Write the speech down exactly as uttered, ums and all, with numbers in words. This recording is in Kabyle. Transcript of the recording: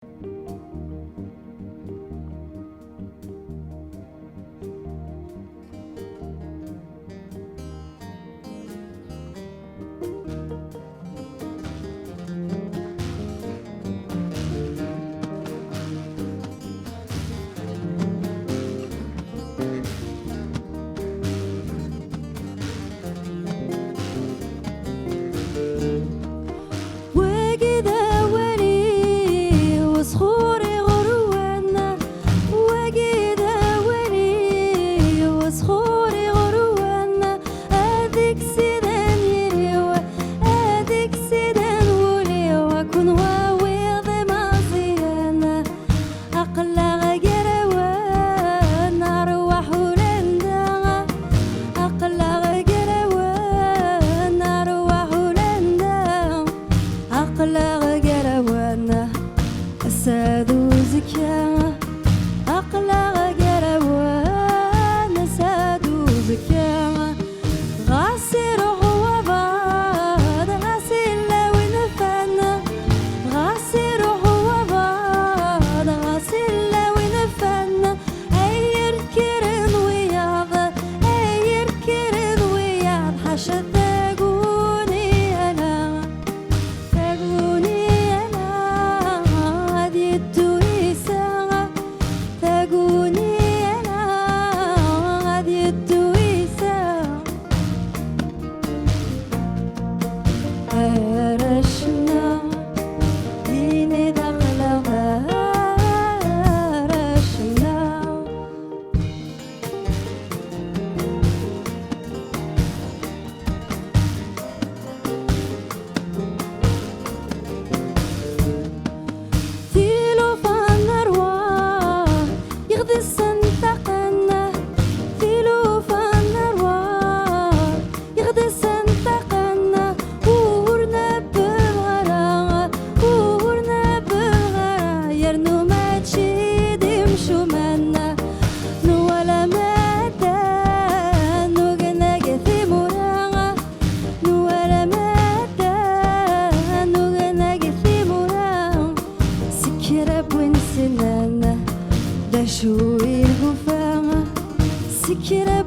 Wagi d awal-iw, sxur iɣurwan. Wagi d awal-iw, sxur iɣurwan. Ad ikkes idan yiri-w, ad ikkes idan wul-iw, akken wawiḍ imaẓiyan. Aql-aɣ gar-awen, arwaḥ ulanda. Aql-aɣ gar-awen, arwaḥ ulanda. Aql-aɣ gar-awen, ass-a d uzekka. Aql-aɣ gar-awen, ass-a d uzekka. Ɣas iruḥ wabaḍ, ɣas illa win ufan. Ɣas iruḥ wabaḍ, ɣas illa win ufan. Ay irkeren wiyaḍ, ay irkeren wiyaḍ, ḥaca taguni ala. Taguni ala, ad yeddu isa. Taguni ala, ad yeddu isa. Arrac-nneɣ, ini-d aql-aɣ d arrac-nneɣ. Tilufa n rrwaḥ, iɣdisen ṭṭaqen. Tilufa n rrwaḥ, iɣdisen ṭṭaqen. Ur nabbeɣ ara, ur nabbeɣ ara, yernu mačči d imcumen. Nwala maddan ugen-ag timura, nwala maddan ugen-ag timura. S kra n win ssnen d acu i yufa, s kra n